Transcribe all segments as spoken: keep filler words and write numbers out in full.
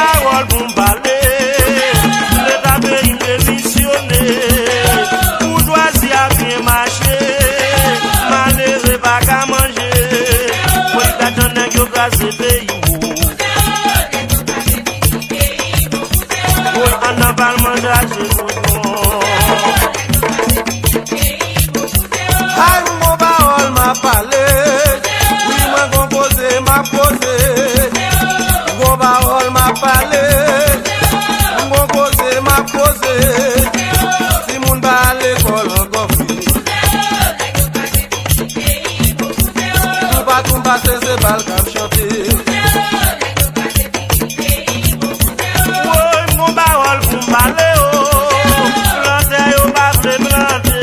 Pawòl pou m pale, leta peyi m demisyone. Boujwazi a byen mache, malere pa ka manje. Polis ak gang nèg yo kraze peyi m. Woy, anndan palman kraze bouton. Ay, m gon pawòl m ap pale. Wi, mwen gon koze m ap poze. M gon pawòl m ap pale. M gon koze m ap poze. Timoun pa al lekòl ankò, frè. Toupatou m pase se bal k ap chante. Woy, m gon pawòl pou m pale, o. Plantè yo pa vle plante.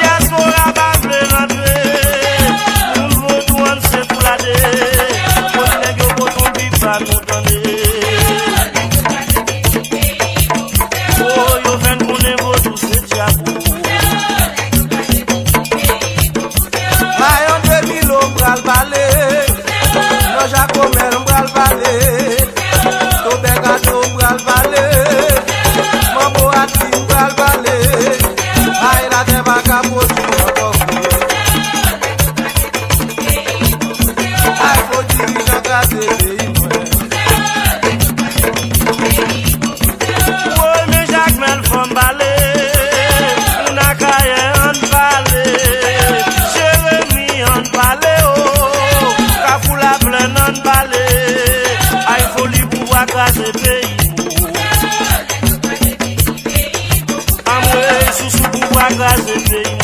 Dyaspora pa vle rantre. Moun vodou an se pou lade. Kote nèg yo pote yon bib ba nou tande. Woy, yo fè n konnen vodou se dyab. Ay, André Milo m pral pale. Nan Jakomèl m pral pale. Tobè Gato m pral pale. Manbo Ati m pral pale. Ay, latè pa ka pwodui ankò, frè. Ay, fo dirijan kraze peyi mwen. Woy, men Jakmèl fò m pale. Moun Akayè, ann pale. Jeremi, ann pale, o. Kafou Laplèn, ann pale. Ay, foli pouvwa kraze peyi m. Anmwey, sousou pouvwa kraze peyi m.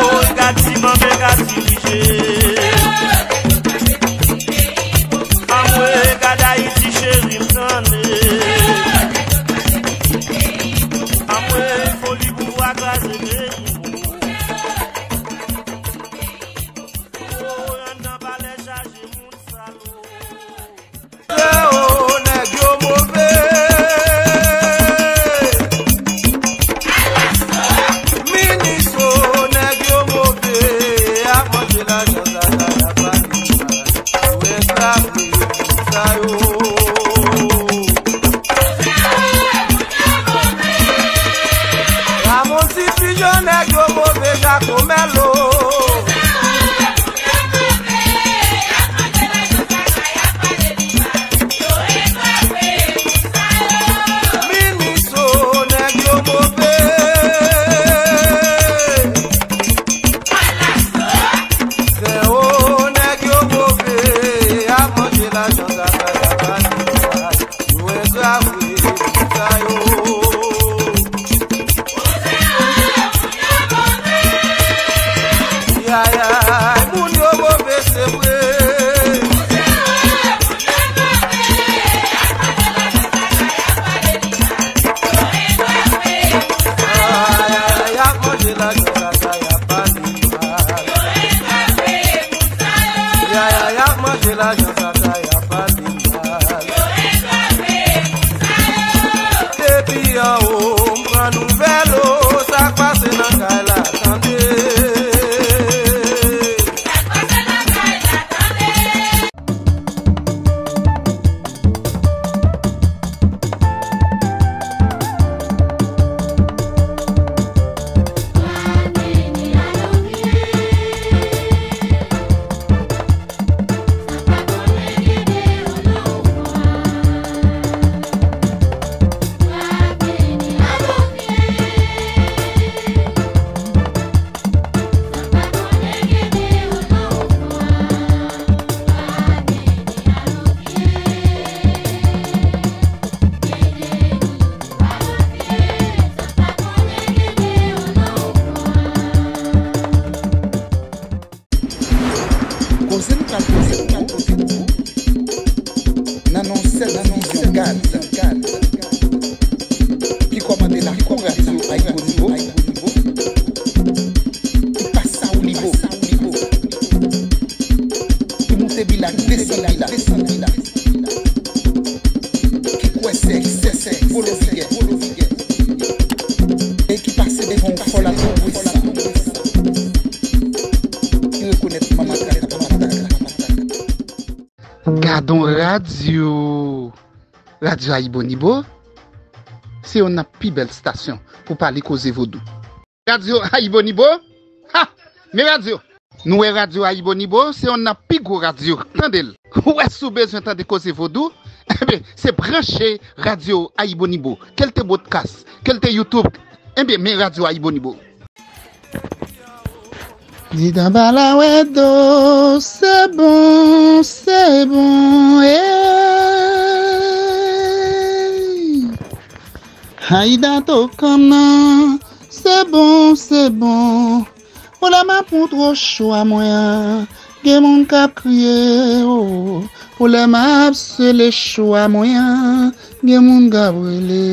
Woy, gad ti manbe, gad ti rije. Anmwey, gad Ayiti cheri m tande. Anmwey, foli pouvwa kraze peyi m. Woy, anndan palè chaje moun sal. Yo, nèg yo move. Minis yo, nèg yo move. Y ap manje lajan Zaza, y ap pale mal. Yo engra vre, sa yo. Ramon Division, nèg yo move, Jakomèlo. Minis yo, nèg yo move. Zen o, nèg yo move, y ap manje lajan Zaza, y ap pale mal. Yo engra vre, moun sa yo. Yayay, moun yo move, se vre. Yayay, y ap manje lajan Zaza, y ap pale mal. Yayay, y ap manje lajan Zaza, y ap pale mal. Depi anwo, m pran nouvèl, o, sa k pase nan kay la, tande. Koze nou pral koze, nou pral koze nan non sèt divizyon gad ki kòmande lakou rap la Ayibonibon, ki pase Saoulibo, ki moute Bilak, desann Bilak, ki kwè sèk, sèk, sèk, volo vigè, e ki pase devan yon fò lakou pwisan, ki rekonèt manman kaka papa kaka. Gadon radyo! Radyo Ayibonibo, se yonn nan pi bèl stasyon pou pale koze vodou. Radyo Ayibonibo? Ha! Men radyo! Nou wè radyo Ayibonibo, se yonn nan pi gwo radyo. Tande l. Ou wè si w bezwen tande koze vodou, enben, se branche radyo Ayibonibo. Ke l te podcast, ke l te YouTube, enben, men radyo Ayibonibo. Di dan bala wè do, se bon, se bon, ey. Ayida to kanm nan, se bon, se bon. Pou lè m ap montre w cho a mwen an, gen moun k ap kriye, o. Pou lè m ap sele cho a mwen an, gen moun k ap rele.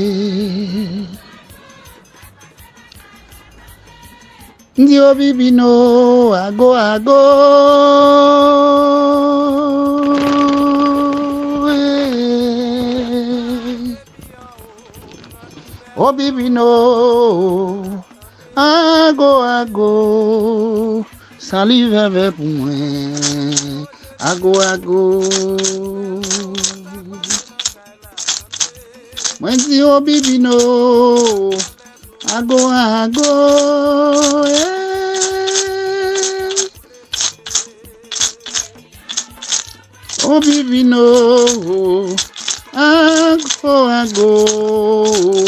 M di o bibino, ago, ago. Ey. O bibino, ago, ago. Sa li vèvè pou mwen, ago, ago. Mwen di o bibino, ago, ago, ey. O bibino, ago, ago.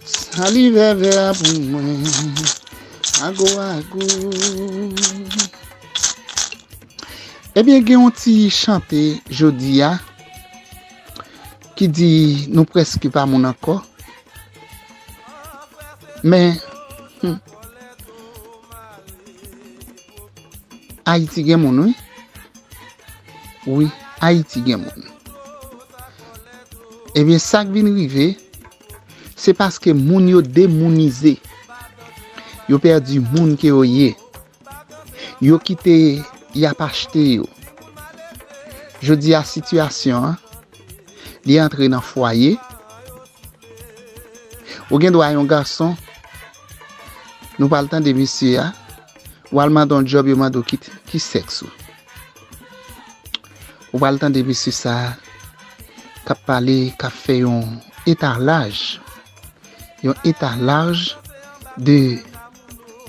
Sa li vèvè a pou mwen, ago, ago. Ebyen, gen yon ti chante jodi a ki di nou prèske pa moun ankò. Men, hmm, Ayiti gen moun, wi. Wi, Ayiti gen moun. Ebyen, sa k vin rive, se paske moun yo demounize. Yo pèdi moun ke yo ye. Yo kite y ap achte yo. Jodi a, sitiyasyon an, li antre nan fwaye. Ou gen dwa yon gason, nou pral tande mesye a, w al mande yon djòb, yo mande w ki, ki sèks ou. Ou pral tande mesye sa a k ap pale, k ap fè yon etalaj, yon etalaj de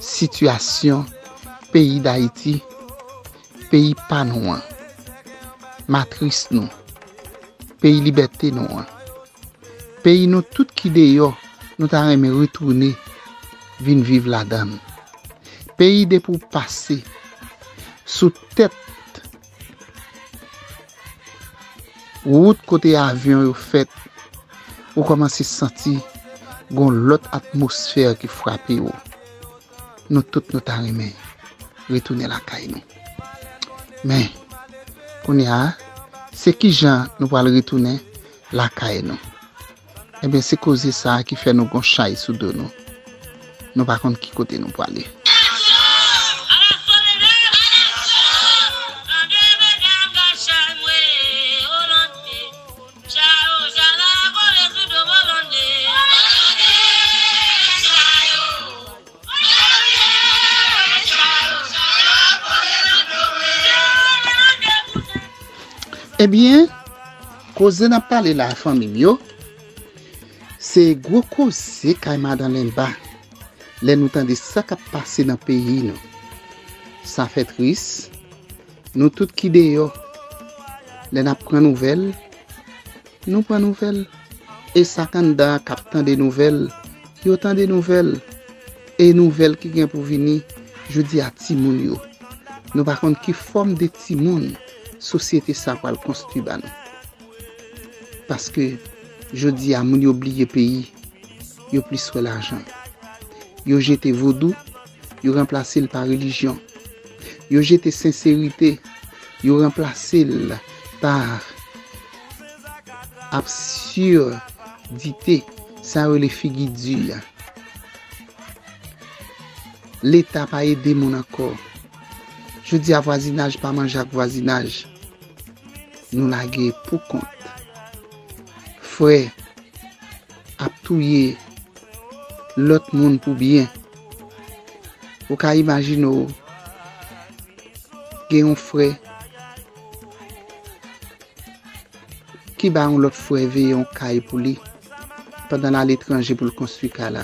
sitiyasyon peyi Dayiti, peyi pa nou an, matris nou, peyi libète nou an, peyi nou tout ki deyò, nou ta renmen retounen vin viv ladan l. Peyi depi w pase sou tèt wout kote avyon yo fèt, ou kòmanse santi gon lòt atmosfè ki frape w. Nou tout nou ta renmen retounen lakay nou. Men, kounye a, se kijan nou pral retounen lakay nou? Ebyen, se koze sa a ki fè nou gon chay sou do nou. Nou pa konn ki kote nou prale. Ebyen, koze n ap pale la, fanmi m yo, se gwo koze kay Madan Lenba. Lè nou tande sa k ap pase nan peyi nou, sa fè tris. Nou tout ki deyò, lè n ap pran nouvèl, nou pran nouvèl. E sa k anndan an k ap tande nouvèl, yo tande nouvèl. E nouvèl ki gen pou vini, jodi a timoun yo. Nou pa konn ki fòm de timoun sosyete sa pral konstwi ba nou. Paske jodi a moun yo bliye peyi, yo plis wè lajan. Yo jete vodou, yo ranplase l pa relijyon. Yo jete senserite, yo ranplase l pa absurdite, sa yo rele figi di a. Leta pa ede moun ankò. Jodi a vwazinaj pa manje ak vwazinaj. Nou lage pou kont. Frè ap touye lòt moun pou byen. Ou ka imajine w, gen yon frè Li ba yon lòt frè veye yon kay pou li pandan l aletranje pou l konstwi kay la.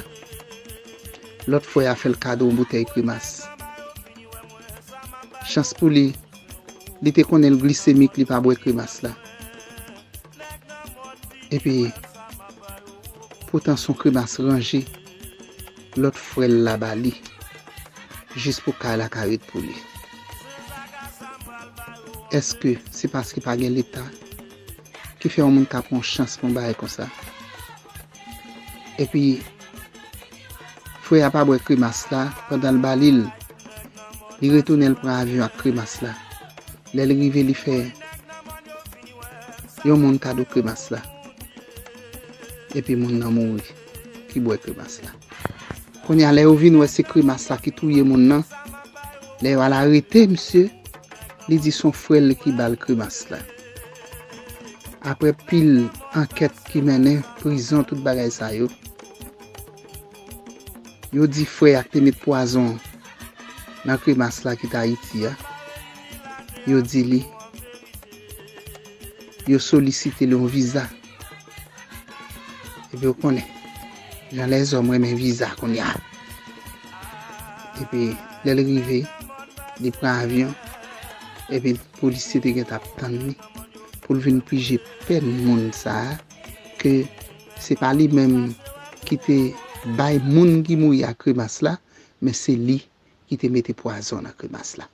Lòt frè a fè l kado yon boutèy kremas. Chans pou li, li te konnen l glisemik, li pa bwè kremas la. Epi, poutan se yon kremas ranje, lòt frè l la ba li, jis pou kay la ka ret pou li. Èske se paske pa gen Leta ki fè yon moun ka pran yon chans pou yon bagay konsa? Epi, frè a pa bwè kremas la, pandan l ba li l, li retounen l pran avyon ak kremas la. Lè l rive, li fè yon moun kado kremas la. Epi moun nan mouri ki bwè kremas la. Kounye a, lè yo vin wè se kremas la ki touye moun nan, lè yo al arete misye, li di se yon frè l ki ba l kremas la. Apre pil ankèt ki mennen prizon, tout bagay sa yo, yo di frè a k te met pwazon nan kremas la ki t Ayiti a, yo di li, yo solisite l yon viza. Epi w konnen, jan lèzòm renmen viza kounye a. Epi, lè l rive, li pran avyon, epi polisye te gentan ap tann li pou l vin pije pèn moun sa a, ke se pa li menm ki te bay moun ki mouri a kremas la, men se li ki te mete pwazon nan kremas la.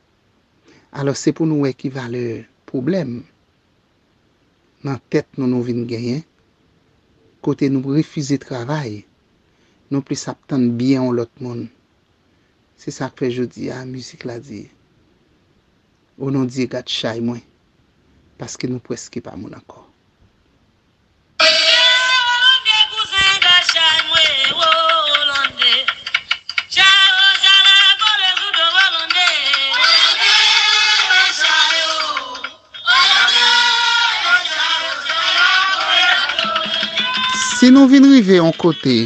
Alò, se pou nou wè ki valè pwoblèm nan tèt nou nou vin genyen, kote nou refize travay, nou plis ap tann byen yon lòt moun. Se sa k fè jodi a, mizik la di, O non Dye, gad chay mwen, paske nou prèske pa moun ankò. Si nou vin rive yon kote,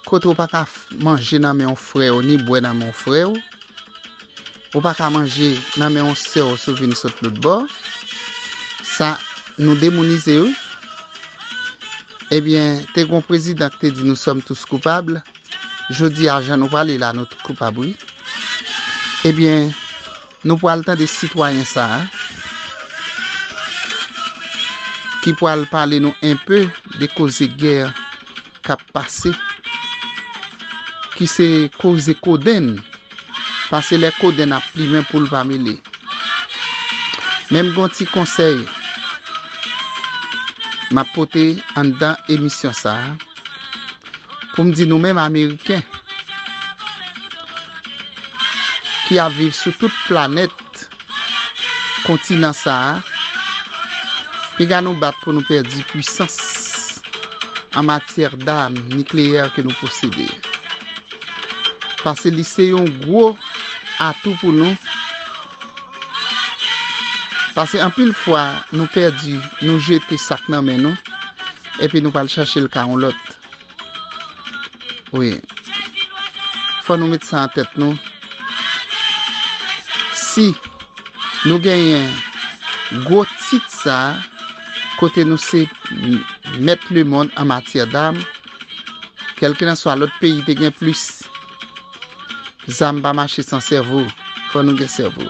kote w pa ka f- manje nan men yon frè w, ni bwè nan men yon frè w, ou pa ka manje nan men yon sè w si w vin sot lòt bò, sa, nou demounize wi. Ebyen, te gen yon prezidan ki te di nous sommes tous coupables. Jodi a, jan nou pale la, nou tout koupab wi. Ebyen, nou pral tande sitwayen sa a ki pral pale nou enpe de koze gè k ap pase, ki se koze kodenn, paske lè kodenn ap plimen, poul pa mele. Men m gen yon ti konsèy m ap pote anndan emisyon sa a, pou m di nou menm Ameriken ki ap viv sou tout planèt kontinan sa a, piga nou bat pou nou pèdi pwisans an matyè dam nikleyè ke nou posede. Paske li se yon gwo atou pou nou. Paske anpil fwa, nou pèdi, nou jete sa k nan men nou, epi nou pral chache l ka yon lòt. Wi. Fò nou met sa an tèt nou. Si nou genyen gwo tit sa a, kote nou se mèt lemonn an matyè dam, kèlkelanswa lòt peyi te gen plis. Zam pa mache san sèvo, fò nou gen sèvo.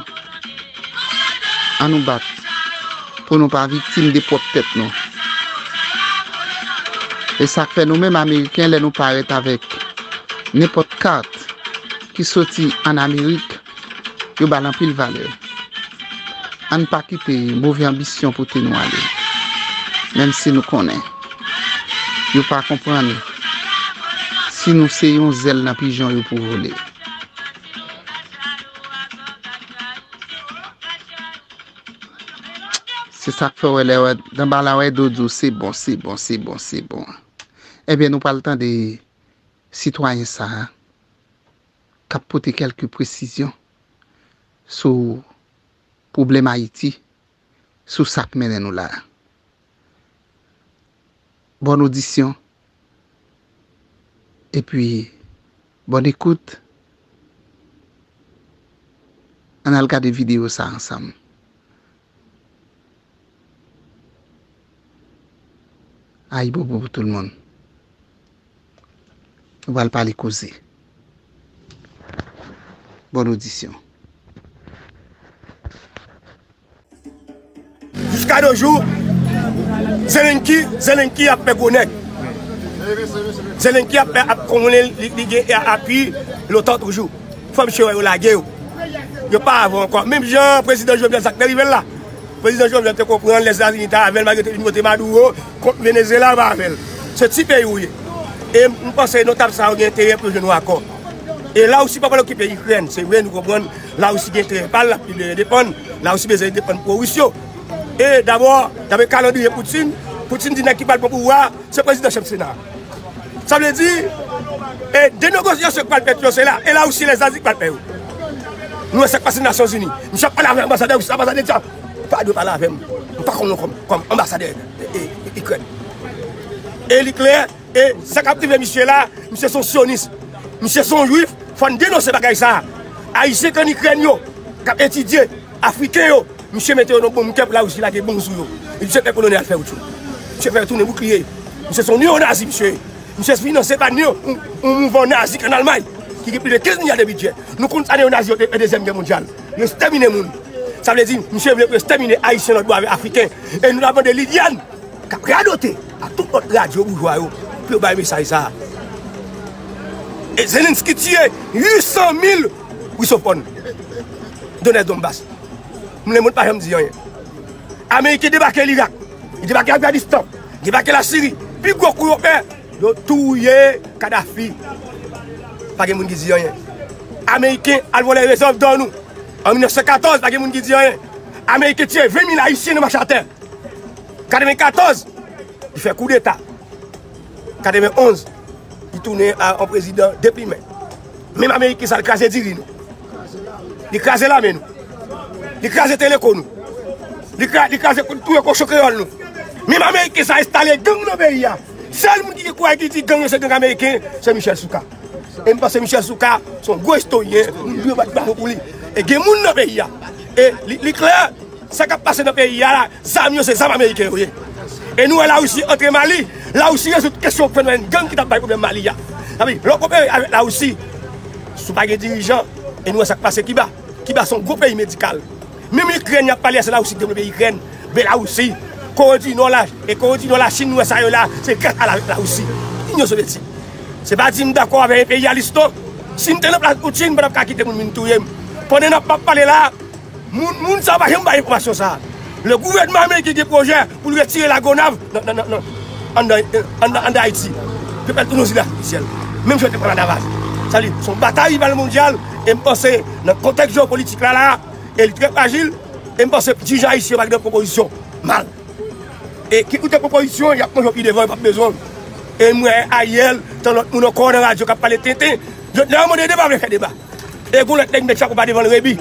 Ann nou bat pou nou pa viktim de pwòp tèt nou. E sa k fè nou menm Ameriken, lè nou parèt avèk nenpòt kat ki soti ann Amerik, yo ba l anpil valè. Ann pa kite move anbisyon pote nou ale, menm si nou konnen yo pa konprann si nou se yon zèl nan pijon yo pou vole. Se sa k fè w wè lè w wè, dan bala wè do di w se bon, se bon, se bon, se bon. Ebyen, nou pral tande sitwayen sa a k ap pote kèlke presizyon sou pwoblèm Ayiti, sou sa k mennen nou la a. Bòn odisyon, epi bòn ekout. Ann al gade videyo sa a ansanm. Ayibobo pou tout moun. Nou pral pale koze. Bòn odisyon. Jiska de jou, Zelenki, Zelenki ap fè gwo nèg. Zelenki ap fè ap konnen li, li gen apui lotan toujou. Fò misye wè yo lage yo. Yo pa avè ankò. Menm jan prezidan Jovenel sa k te rive l la. Prezidan Jovenel te konprann Lèzetazini te avè l malgre te vin vote Maduro kont Venezuela yo pa avè l. Se ti peyi ou ye. E m panse notab sa yo gen enterè pou yo jwenn yon akò. E Larisi pa pral okipe Ikrèn. Se vre nou konprann Larisi gen enterè pa l, l ap libere defann. Larisi bezwen defann pwo-ris yo. E dabò, daprè kalandriye Putin, Putin di nèg ki pral pran pouvwa a, se prezidan chanm Sena. Sa vle di, e de negosyasyon k pral fèt yo, se la, e Larisi e Lèzetazini k pral fè yo. Nou wè sa k pase Nasyonzini. Misye ap pale avè anbasadè Risi, anbasadè di sa, pa dwe pale avè m. M pa konn nou kòm, kòm anbasadè e, e, e, Ikrèn. E li klè, e sa k ap rive misye la, misye se yon syonis. Misye se yon jwif, fò n denonse bagay sa. Ayisyen k ann Ikrèn yo, k ap etidye, Afriken yo, misye mete yo nan bonm kè pou Larisi lage bonm sou yo. E misye fè kolonè al fè wout yo. Misye fè yo tounen boukliye. Misye se yon neonazi, misye. Misye finanse pa yon, yon, yon mouvman nazi k ann Almay, ki gen plis de kenz milya de bidjè. Nou konn sa neonazi yo te fè Dezyèm Gè mondyal. Yo ekstèmine moun. Sa vle di, misye vle pou yo ekstèmine Ayisyen lòtbò avèk Afriken. E nou t ap mande Liliane, k ap radote ak tout lòt radyo boujwa yo, pou yo bay mesaj sa a. E Zelensky tiye uit san mil Risopòn, Donetsk, Donbas. Lemonn pa janm di anyen. Ameriken debake Lirak, li debake Afganistan, li debake Lasiri. Pi gwo kou yo fè, yo touye Kadhafi. Pa gen moun ki di anyen. Ameriken al vòlè rezèv dò nou. An mil nèf san katòz, pa gen moun ki di anyen. Ameriken tiye ven mil Ayisyen nan mache atè. Katrevenkatòz, li fè koudeta. Katrevenonz, li tounen a yon prezidan deplimen. Menm Ameriken sa, li kraze diri nou. Li kraze lame nou. Li kraze teleko nou. Li, kra, li kraze, touye kochon kreyòl nou. Menm Ameriken sa enstale gang nan peyi a. Sèl moun ki gen kouraj ki di gang yo se gang Ameriken, se Michel Souka. E m panse Michel Souka se yon gwo istoryen, nou dwe bat bravo pou li. E gen moun nan peyi a. E li, li klè, sa k ap pase nan peyi a la, zam yo se zam Ameriken yo ye. E nou wè Larisi antre Mali, Larisi rezoud kesyon fenomèn gang ki t ap bay pwoblèm Mali a. Sa vle di, lè w konpare avèk Larisi, si w pa gen dirijan, e nou wè sa k pase Kiba. Kiba se yon gwo peyi medikal. Menm Ikrèn, y ap pale a, se Larisi ki devlope Ikrèn, Belarusi, Kore di Nò la, e Kore di Nò, Lachin, nou wè sa yo la, se gras a la, Larisi. Inyon Sovyètik. Se pa di m dakò avèk enperyalis non. Si m te nan plas Putin, m pa t ap ka kite moun vin touye m. Pandan n ap, m ap pale la, moun, moun sa yo pa janm bay enfòmasyon sa. Le gouvènman ameriken gen pwojè pou l retire Lagonav nan, nan, nan, nan, anndan, anndan, anndan Ayiti. Yo fè l tounen yon zil atifisyèl. Menm jan yo te pran Ladavaz. Sa vle di, se yon batay rival mondyal, e m panse, nan kontèks jewopolitik la, la, e li trè frajil, e m panse dirijan ayisyen yo pa gen pwopozisyon mal. E ki koute pwopozisyon, y ap manje w pi devan, yo p ap bezwen w. E m wè ayè, tan lòt moun ankò nan radyo k ap pale tenten, Jovenel Moïse pa vle fè deba. E gon lòt nèg met chapo pa devan l, Rebi.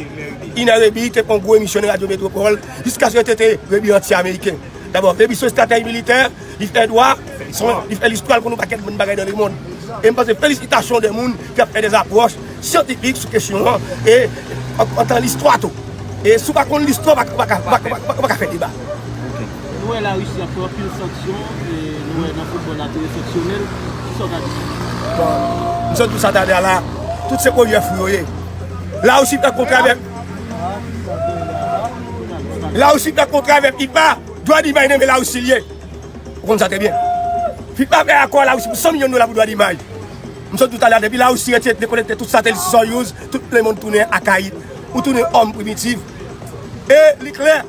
Iner Rebi te fè yon gwo emisyon nan Radyo Metwopòl, jiskaske yo trete Rebi anti-ameriken. Dabò, Rebi se yon estratèj militè, li fè dwa, li fè listwa, l konn yon pakèt bon bagay nan lemonn. E m panse felisitasyon de moun ki ap fè de apwòch syantifik sou kesyon an, e an, antan listwa tou. E si w pa konn listwa, w pa, w pa, w pa, w pa, w pa, w pa ka fè deba. Nou wè Larisi ap pran anpil sanksyon, e nou wè nan foutbòl la tou eksesyonèl. Kisa w ka di sou sa? Bon, m sot di w sa talè a la, tout se pwojè fou yo ye. Larisi fè kontra avèk, Larisi fè kontra avèk fifa, dwa di bay nan men Larisi l ye. Ou konn sa trè byen. fifa fè akò a Larisi pou san milyon dola pou dwa di imaj. M sot di w talè a, depi Larisi retire, dekonekte tout satelit Soyuz, tout lemonn tounen akayit. Ou tounen òm primitif. E li klè,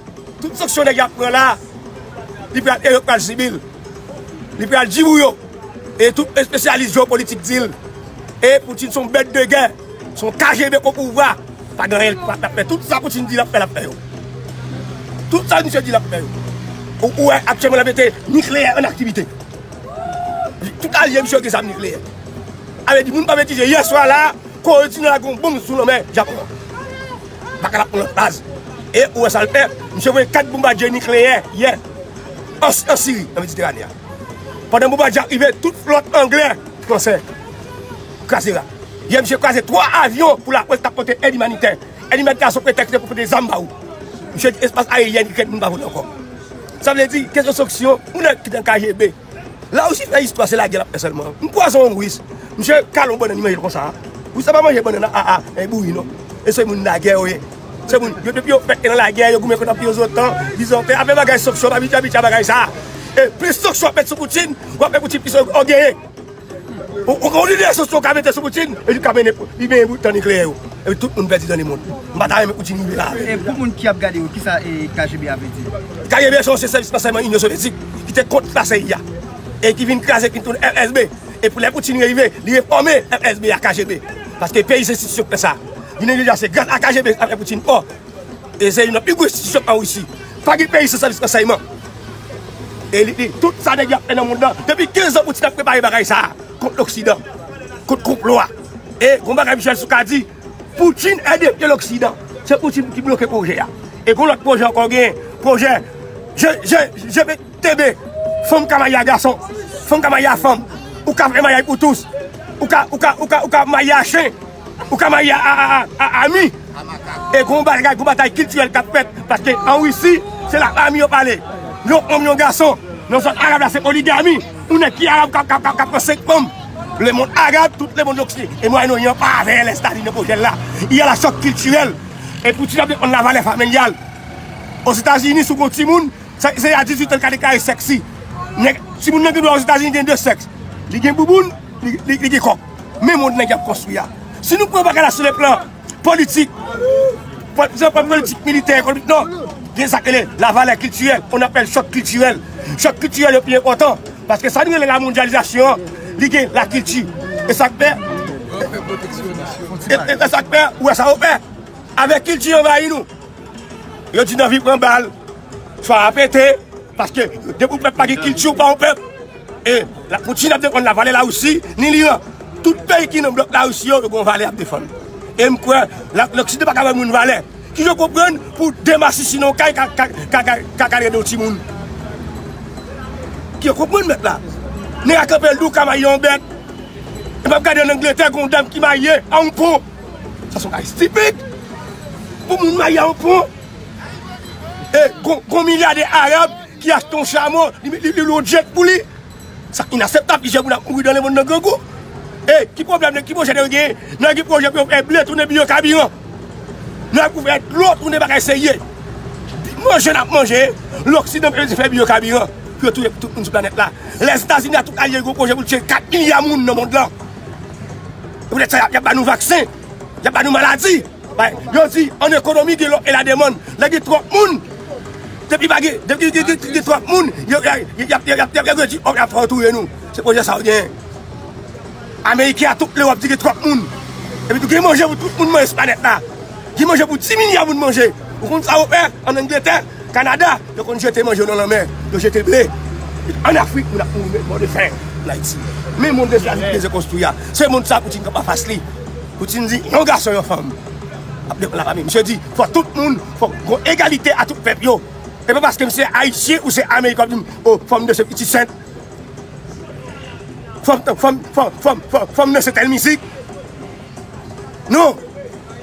tout sanksyon nèg y ap pran la, li pral, e yo pral sibi l. Li pral di pou yo. E tout espesyalis jewopolitik di l. E Putin se yon bèt de gè, se yon K G B o pouvwa. Pa gen anyen l ap fè. Tout sa Putin di l ap fè, l ap fè yo. Tout sa misye di l ap fè yo. Ou, ou wè aktyèlman l ap mete nikleyè an aktivite. Tout alye misye yo gen zam nikleyè. Sa vle di moun pa metize yè swa la, Kore di Nò lage yon bonm sou lanmè Japon an. Baka l ap pran lòt baz. E ou wè sa l fè, misye voye kat bonbadye nikleyè yè an, an Siri, nan Meditèrane a. Pandan bonbadye ap rive, tout flòt anglè, fransè kraze la. Yè misye kraze twa avyon pou lapolis t ap pote èd imanitè. Èd imanitè a se yon pretèks pou pote zam ba ou. Misye di espas ayeryèn Ikrèn moun pa vole ankò. Sa vle di, kesyon sanksyon, yon nèg ki te nan K G B, Larisi fè istwa, se lagè l ap fè sèlman. M kwaze yon Ris, misye kale yon bannann, li manje l konsa. Ris la pa manje bannann a, a, a, e bouyi non. E se moun lagè yo ye. Se moun, yo depi yo fèt nan lagè, yo goumen kont Anpi Ozantan, Bizantin, apre bagay sanksyon, abitye, abitye a bagay sa. E plis sanksyon w ap met sou Poutine, w ap fè Poutine plis ògeye. Ou, ou, ou lidè sanksyon w ka mete sou Poutine, e li ka mennen, li mennen bout tan nikleyè yo. Epi tout moun pèdi nan lemonn. M pa ta renmen Poutine rive la. E pou moun ki ap gade yo, kisa e K G B a vle di? K G B se yon sèvis ransèyman Inyon Sovyetik ki te kont la C I A e ki vin kraze, ki vin tounen F S B. E pou lè Poutine rive, li refòme F S B a K G B. Paske peyi se enstitisyon k fè sa. Jounen jodi a, se gras a K G B a fè Poutine fò. E se youn nan pi gwo enstitisyon an Risi. Pa gen peyi san sèvis ransèyman. E li, li, tout sa nèg yo ap fè nan mond lan. Depi kenz an, Poutine ap prepare bagay sa a kont Loksidan, kont konplo a. E gon bagay Michel Soukar di, Poutine est derrière l'Occident. Se Poutine ki bloke pwojè a. E gon lòt pwojè ankò gen, pwojè je, je, je vais T B, fanm ka marye a gason, fanm ka marye a fanm, ou ka fè maryaj pou tous, ou ka, ou ka, ou ka, ou ka marye a chen, ou ka marye a, a, a, a, a mi. E gon bagay, gon batay kiltirèl k ap fèt, paske an Risi, se la fami yo pale. Yon fanm, yon gason, nan zòn arab la, se poligami. Yon nèg ki arab k ap, k ap, k ap, k ap pran senk fanm. Lemonn arab, tout lemonn loksidan, e Mwayen Oryan pa avè Lèzetazini nan pwojè l la. Il y a la choc culturel. E Poutine ap defann lavalè familyal. Ozetazini, si w gon timoun, Se, se a dizuit an l ka deklare sèksi. Nèg, timoun nan gen dwa Ozetazini gen de sèks. Li gen bouboun, li, li, li gen kòk. Men mond nèg y ap konstwi a. Si nou pran bagay la sou le plan politik, pran, pran politik militè, ekonomik, non. Gen sa k rele la valè kiltirèl, on appelle choc culturel. Choc culturel yo pi enpòtan. Paske sa nou rele la mondyalizasyon an, li gen la kilti. E sa k fè, e, e, e sa k fè, ou wè sa yo fè. Avèk kilti anvayi nou. Yo di n anvi pran bal, swa a pete, paske depi yon pèp pa gen kilti, ou pa yon pèp. E la, Poutine ap defann lavalè Larisi, ni Liran. Tout peyi ki nan blòk Larisi yo, yo gen yon valè y ap defann. E m kwè, la, Loksidan pa ka bay moun valè. Kijan w konprann pou de masisi nan yon kay ka, ka, ka, ka, ka, ka rele yon timoun? Ki yo konprann mèt la? Nèg a kanpe l di w ka marye yon bèt. E m ap gade an Angletè, gen yon dam ki marye a yon pon. Sa se yon bagay estipid. Pou moun marye a yon pon. E gon, gon milyadè arab ki achte yon chamo, li, li, li lwe yon jet pou li. Sa inakseptab, plizyè moun ap mouri nan lemonn nan grangou. E ki pwoblèm, ki pwojè nèg yo genyen? Nèg gen pwojè pou yo fè ble tounen biyokabiran. Nèg pou fè dlo tounen bagay serye. Manje n ap manje, Loksidan bezwen fè biyokabiran pou yo touye tout moun sou planèt la. Lèzetazini ak tout alye yo gen pwojè pou l tiye kat milya moun nan mond lan. E poutèt sa, y ap, y ap ba nou vaksen, y ap ba nou maladi. Bay, yo di, an ekonomi, gen lòf e lademann. Lè gen twòp moun, depi pa gen, depi gen, gen, gen twòp moun, yo, y ap, y ap, y ap, y ap, y ap, y ap, y ap, y ap fè yo touye nou. Se pwojè sa yo genyen. Ameriken ak tout Lewòp di gen twòp moun. Epi tou gen manje pou tout moun manje sou planèt la. Gen manje pou di milya moun manje. Ou konn sa yo fè an Angletè, Kanada? Yo konn jete manje yo nan lanmè. Yo jete ble. An Afrik, moun ap mouri mò de fen. An Ayiti. Men mond Lèzetazini te konstwi a. Se mond sa Poutine k ap anfas li. Poutine di, yon gason, yon fanm. Ap defann lafanmi. Misye di, fò tout moun, fò gon egalite a tout pèp yo. E pa paske m se Ayisyen ou se Ameriken w ap di m, o, fanm de se pitit sent. Fanm, fanm, fanm, fanm, fanm, fanm nan se tèl mizik. Non.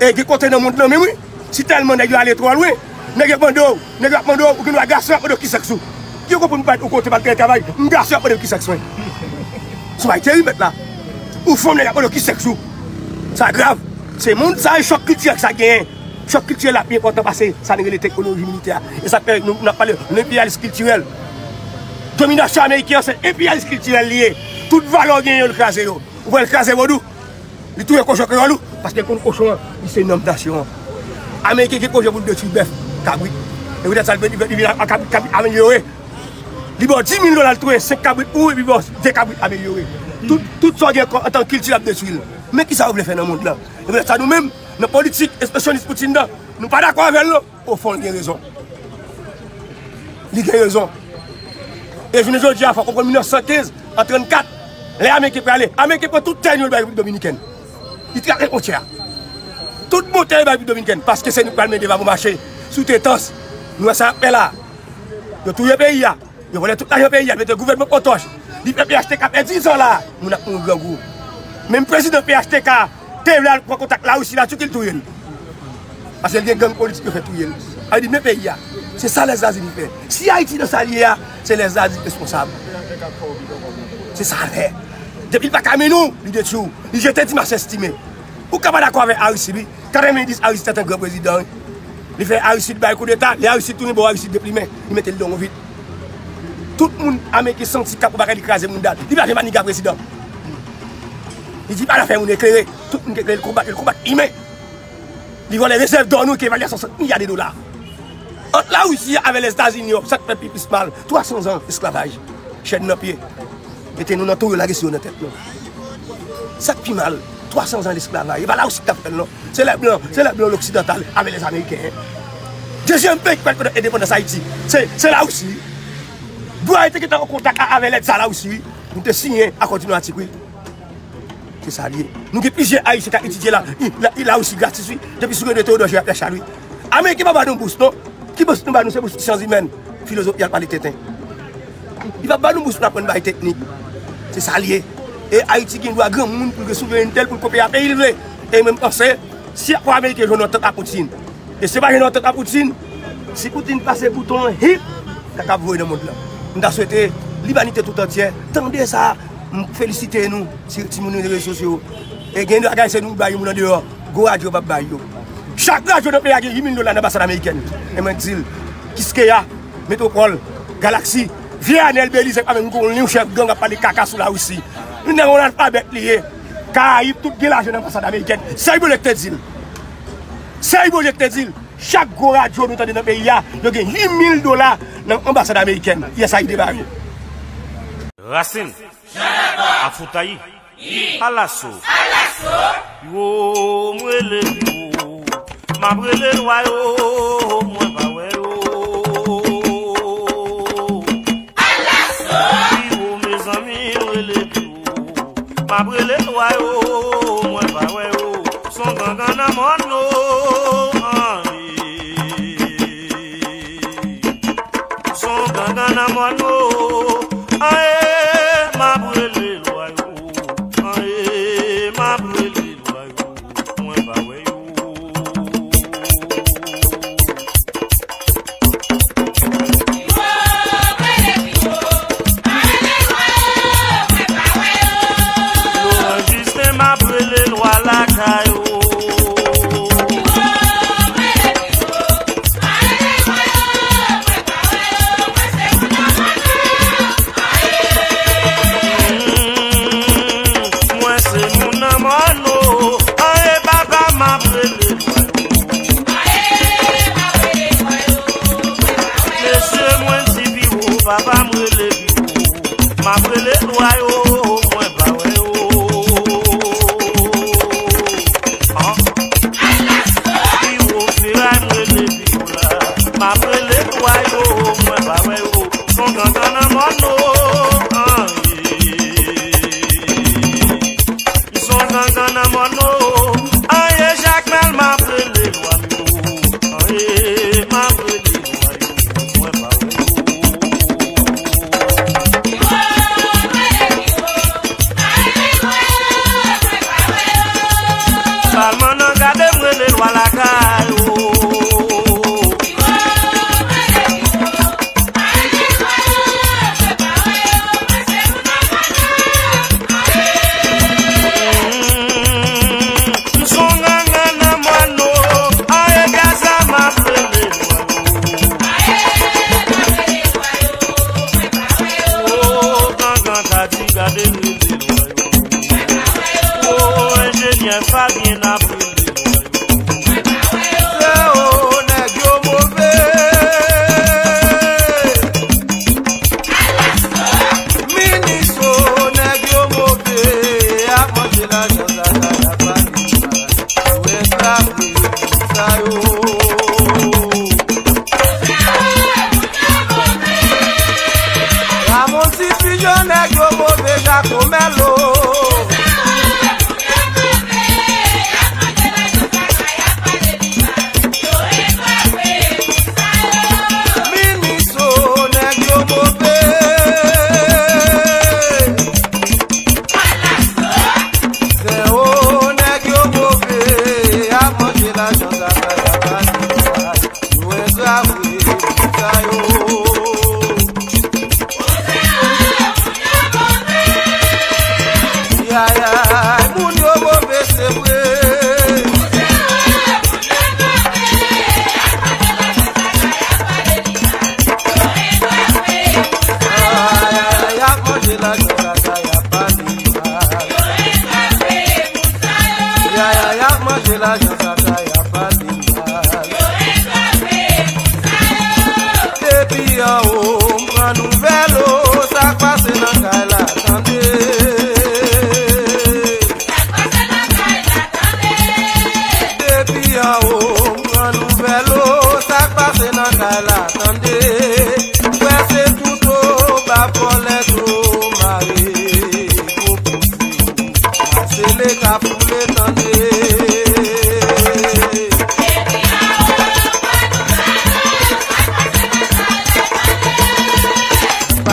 E gen kote nan mond lan menm wi. Si tèlman nèg yo ale twò lwen, nèg yo ap mande w, nèg yo ap mande w, ou gen dwa gason ap mande w ki sèks ou. Ki yo konprann ou pa ou kote pa t gen travay, m gason ap mande w ki sèks mwen. Sou bay teri mèt la. Ou fanm nèg ap mande w ki sèks ou. Sa grav. Se mond sa e chòk kiltirèl sa genyen. Chòk kiltirèl la pi enpòtan pase sa n rele teknoloji militè a. E sa k fè nou, n ap pale, nou enperyalis kiltirèl. Dominasyon ameriken an se enperyalis kiltirèl li ye. Tout valè w genyen yo, l kraze yo. Ou wè l kraze vodou. Li touye kochon kreyòl ou, paske l konn kochon an, li se nanm nasyon an. Ameriken gen pwojè pou l detwi bèf, kabrit. E poutèt sa, li vin, li vin, li vin a, a kabrit, kabrit amelyore. Li ba w dis mil dola, l touye senk kabrit pou ou, epi ba w de kabrit amelyore. Tout, tout sa w gen kò, antan kilti, l ap detwi l. Men kisa yo vle fè nan mond lan? E poutèt sa, nou menm, nan politik espansionis Poutine nan, nou pa dakò avè l, non. Ofon, li gen rezon. Li gen rezon. E jounen jodi a, fò w konprann mil nèf san kenz, an trannkat, lè Ameriken prale, Ameriken pran tout tè nou yo bay Repiblik Dominikèn. Li trase fwontyè a. Tout bon tè yo bay Repiblik Dominikèn, paske se nou k pral mennen Vavo mache sou tetans. Nou wè sa y ap fè la. Yo touye peyi a. Yo vòlè tout lajan peyi a, mete gouvènman pòtòch. Li fè P H T K fè diz an la, moun ap mouri grangou. Menm prezidan P H T K te vle al pran kontak Larisi, Latirki, l touye l. Paske l gen gang politik yo fè touye l. Sa vle di men peyi a. Se sa Lèzetazini fè. Si Ayiti nan sa l ye a, se Lèzetazini responsab. Se sa l fè. Depi l pa ka mennen w, li detwi w. Li jete Dimas Estimé. Ou ka pa dakò avèk Aristide, wi. Katrevenndis Aristide se te yon gran prezidan, wi. Li fè Aristide bay koudeta, lè Aristide tounen bò, Aristide deplimen, li mete l dan yon vit. Tout moun Ameriken santi k ap yon bagay, li kraze mounda l. Li pa janm maniga prezidan. Li di pa nan fè moun eklere. Tout moun ki eklere, l konbat, l konbat imen. Li vòlè rezèv dò nou ki evalye a swasant milya de dola. Ant Larisi avè Lèzetazini, yo, sa k fè pi plis mal, twa san zan esklavaj, chèn nan pye. Mete nou nan towo yo lage sou yo nan tèt nou. Sa k pi mal, twa san zan lesklavaj. E pa Larisi ki t ap fè l, non. Se lè blan, se lè blan loksidantal avè Lèzameriken. Dezyèm peyi ki pral konèt endepandans Ayiti, se, se Larisi. Bwa te gentan an kontak a, avè lèd sa Larisi, wi. Nou te siyen akò diplomatik, wi. Se sa l ye. Nou gen plizyè Ayisyen k ap etidye la, i, la, i Larisi gratis, wi. Depi sou René Théodore Gérard Pierre Charles, wi. Ameriken pa ba nou bous, non. Ki bous nou ba nou? Se bous syans imèn, filozofi al pale tenten. Li pa ba nou bous pou n aprann bagay teknik. Se sa l ye. E Ayiti gen dwa granmoun pou l gen souverènte l, pou l kopere a peyi l vle. E mwen m panse, si akò Ameriken jwenn yon antant a Poutine, e se pa jwenn yon antant a Poutine, si Poutine pase bouton an, hip, kaka ap voye nan mond lan. M ta swete limanite tout antyè tande sa. M felisite nou, ti, timoun yo nan rezo sosyo. E gen bagay se nou bay moun andeyò, gwo radyo p ap bay yo. Chak radyo nan peyi a gen uit mil dola nan anbasad amerikèn. E mwen di l, Kiskeya, Metwopòl, Galaksi, vye Anèl Belize pa menm gon liy chèf gang ap pale kaka sou Larisi. Li nan yon analfabèt li ye. Karayib tout gen lajan nan anbasad amerikèn. Se Ibolie k te di l. Se Ibolie k te di l. Chak gwo radyo nou tande nan peyi a, yo gen uit mil dola nan anbasad amerikèn. U S A I D ba yo. Rasin. Afoutayi. Alaso. Yo, m rele pi wo. M ap rele lwa yo, mwen pa wè yo. Pi wo, mezanmi, m rele pi wo. M ap rele lwa yo, mwen pa wè yo. Son gangan nan mòn nou. An, son gangan nan mòn nou. An, e, m ap rele lwa yo. An, e, m ap rele lwa yo. Mwen pa wè yo. Loran Jisten, m ap rele lwa lakay ou. Mwen se moun nan mòn o, an e papa m ap rele lwa yo. Mesye mwen di pi wo, papa m rele pi wo. M ap rele lwa yo, mwen pa wè yo. An. Pi wo feray m rele pi wo la. M ap rele lwa yo, mwen pa wè yo. Son gangan nan mòn o, an. Son gangan nan mòn o, an. E Jakmèl m ap rele lwa yo, an. E m ap rele lwa yo, mwen pa wè yo. Palman nan gade m rele lwa lakay ou. M son gangan nan mòn o, an e Gaza m ap rele lwa yo. O, gangan ta di gade m rele lwa yo. O, enjenyè Fabien ap rele lwa yo. Se o nèg yo move. Minis o nèg yo move. Ap manje lajan sa, sa, sa, sa. Yo esklav sa yo. Ramon Ti Fijo nèg yo move, Jakomèlo. Minis o nèg yo move. Sen o nèg yo move, ap manje lajan sa, sa, sa, sa. Yo engra vre, sa yo.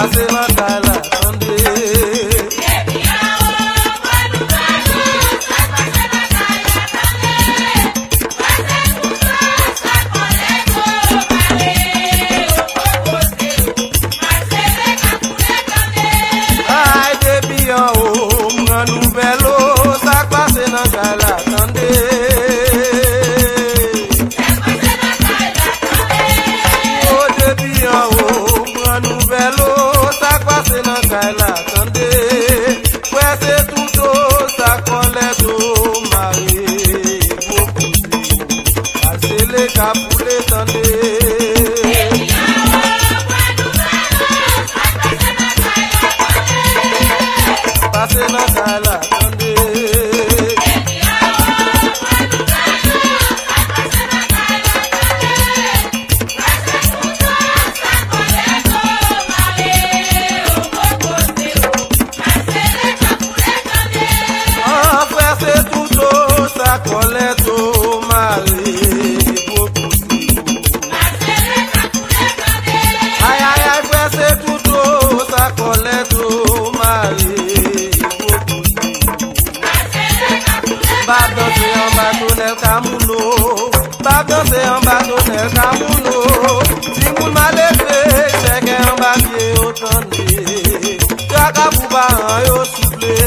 Pase nan kay la, tande. Depi anwo, pran nouvèl ou, sa k pase nan kay la, tande. Pase kouto, sa k kole do, pale, yo pwopoze, pase le ka koule, tande. Ay, depi anwo, m pran nouvèl ou, sa k pase nan kay la, tande. O, depi anwo, m pran nouvèl o, sa k pase nan kay la, tande. Frè se touto, sa kòlèto, mare, gwo koze. Pase le ka poule, tande. Pase nan kay la, tande. An frè se touto, sa kòlèto, mare, gwo koze. Ay, ay, ay, frè se touto, sa kòlèto, mare, gwo koze. M ap danse anba tonèl Kamoulo. M ap danse anba tonèl Kamoulo. Timoun malelve, sèkèy anba pye yo, tande. Traka pou paran yo, souple.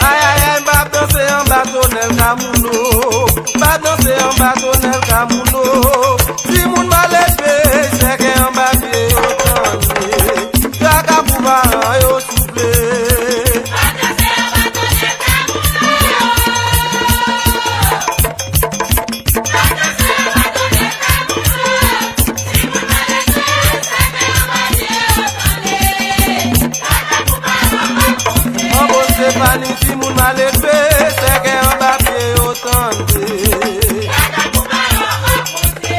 Ay, ay, ay, m ap danse anba tonèl Kamoulo. M ap danse anba tonèl Kamoulo. Timoun malelve, sèkèy anba pye yo, tande. Traka pou paran yo, souple. Manbo Stefani, timoun malelve,